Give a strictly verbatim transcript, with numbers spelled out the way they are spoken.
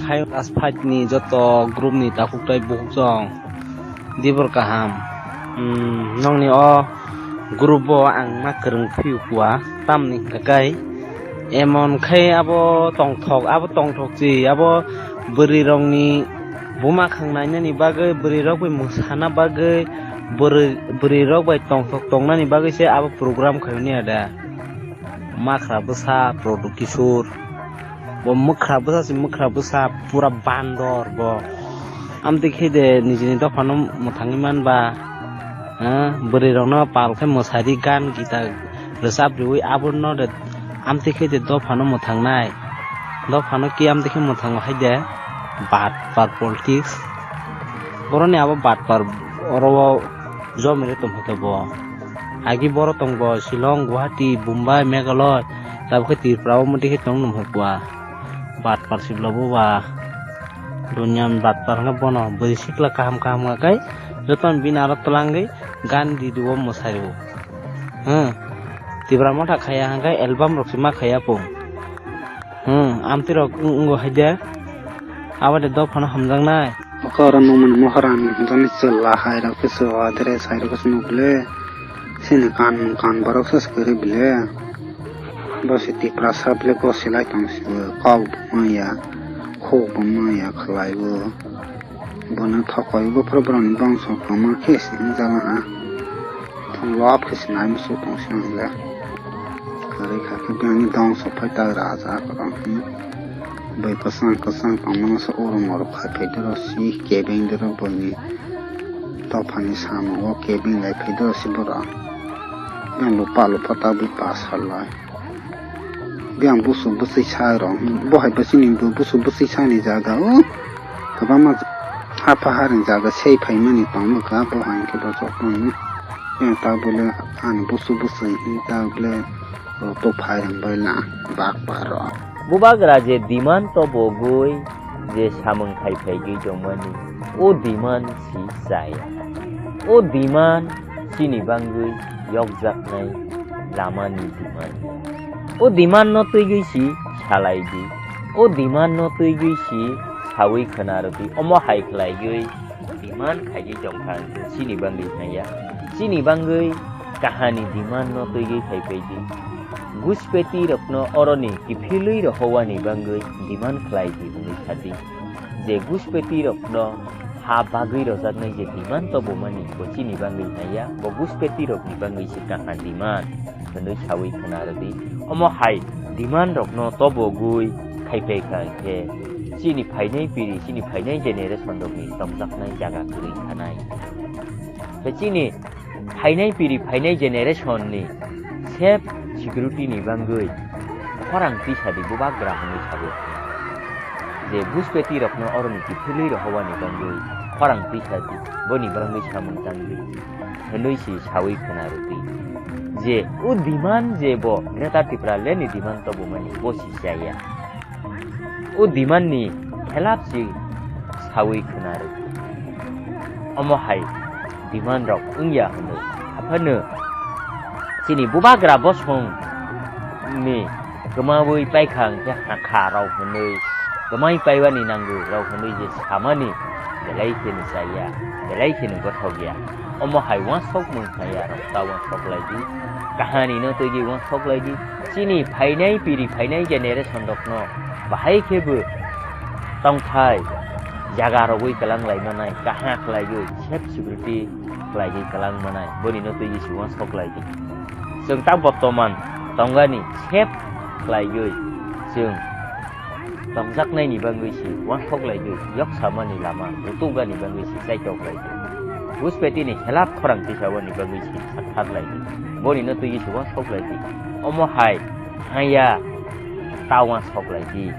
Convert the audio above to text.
Hai as fight ni joto group ni takhuk tai bukhuk chong. Dibor kaham. Hmm, nongni o group o ang ma kwrwng phiyo kua, tamni hwnkha kai emon khai abo tongthok, abo tongthok chi, abo bwrwi rokni buma khang nainani bagwi, bwrwi rok bai mwsana bagwi, bwrwi, bwrwi rok bai tongthok tongnani bagwi se abo program khaimani ada. Makhra bwsa Produ Kishore. Bo mwkhra bwsa se mwkhra bwsa pura bandor bo. Amtwi khe de nijini dophano mwthangwi manba. Eh, bwrwi rokno pal khe mwsari gan gita rwchap riwi abono de amtwi khe de dophano mwthangnai. Dophano ki amtwi khe mwthango hai de bat par politics. Boroni abo bat par oro o jomire tongkhe bo. Agi boro tongbo Shillong, Guwahati, Mumbai, Meghalaya, tabukhe Tripura o mudi khe tong nung hukwa. Bat par sibla bo ba. Dunya ni bat par hwnkhe bono bwrwi sikla kaham kaham hwnkha khe jotono bini aro twlangwi gan di di o mwsai rwo. Hmm. Tripura motha khaya hwnkhe album rok se ma khaya pung. Hmm, amtwi rok wng-, wngo hai de. Abo de dophano hamjaknai. Oko oro nungmani mohor ani hwnjaknai chwla hai rok khe chwla dress hai rok khe se nuk le. Chini kan kan borok se kwrwi bile. Bo se Tiprasa bile gosilai tong se kok bo maya khuk bo maya khlai bo. Bono thokoi buphuru borokni bongso kwma khe sini jama ha. Thung lop khe sinai musu tong sino hile. Kwrwi kha khe bini dongso phai ta raja kwrwng hi. Bai kwchang kwchang tongmano se oro morok khai phai doro si kebeng doro boini dophani samungo kebeng lai phai doro si borok. Yang lupa lupa ta bui pasar lai. Biyang busu bwswi sa rok, bo hai bwswini bo busu bwswi sani jaga o kwbangma hapha haring jaga sei phaimani tongma kha, bo hai khe bo chok tongni. Biyang ta bole ani busu bwswi hin ta bole rok to phai rang bai na bak ba rok. Bubagra je demand to bogwi je samung khai phaigwi tongmani, o demand si chaya. O demand chini bangwi yokjaknai lamani demand. O demand no twigwi si salai di. O demand no twigwi si sawi khwna rw di. Omo hai khlaigwi demand khaigwi tongkha ang chini bangwi hanya. Chini bangwi kahani demand no twigwi khai phai di. Guspeti rokno oroni kiphilwi rohowani bangwi demand khlai di hwnwi sa di. Je guspeti rokno ha bagwi rojaknai je demand tobomani bo chini bangwi hanya, bo guspeti rokni bangwi se kaha demand hwnwi sawi khwna rwdi. Omo hai demand rokno tobogwi khai phai kha khe chini phainai piri, chini phainai generation rokni tongjaknai jaga kwrwi thanai. Khe chini phainai piri, phainai generation ni safe security ni bangwi khorang tisa di bubagra hwnwi sago. Je guspeti rokno oroni kiphilwi rohowani bangwi khorang tisa di, boni bangwi samung tang di hwnwi si sawi khwna rwdi. Je o demand je bo Greater Tipraland ni demand tobomani bo si chaya. O demand ni khelap si sawi khwna rw. Omo hai demand rok wngya hwnwi. Aphano chini bubagra bosong ni kwmawi paikha hwnkhe hakha rok hwnwi, kwmai paibani nango rok hwnwi je samani belai kheno chaya, belai kheno gothok ya. Omo hai uansuk mung khaya rok ta uansuk lai di. Kahani no twi di uansuk lai di. Chini phainai piri phainai generation rokno bahai khe bo tongthai jaga rogwi kwlang lai manai, kaha khlaiwi safe security khlaiwi kwlang manai, boni no twi di si uansuk lai di. Chwng ta bortoman tongani safe khlaiwi chwng tongjaknaini bangwi si uansuk lai di, yok samani lama rwtugani bangwi si chaitok lai di. Guspeti ni khelap khorang tisawani bangwi si sakthar lai di. Boni no twi si uansuk lai di. Omo hai haya ta uansuk lai di.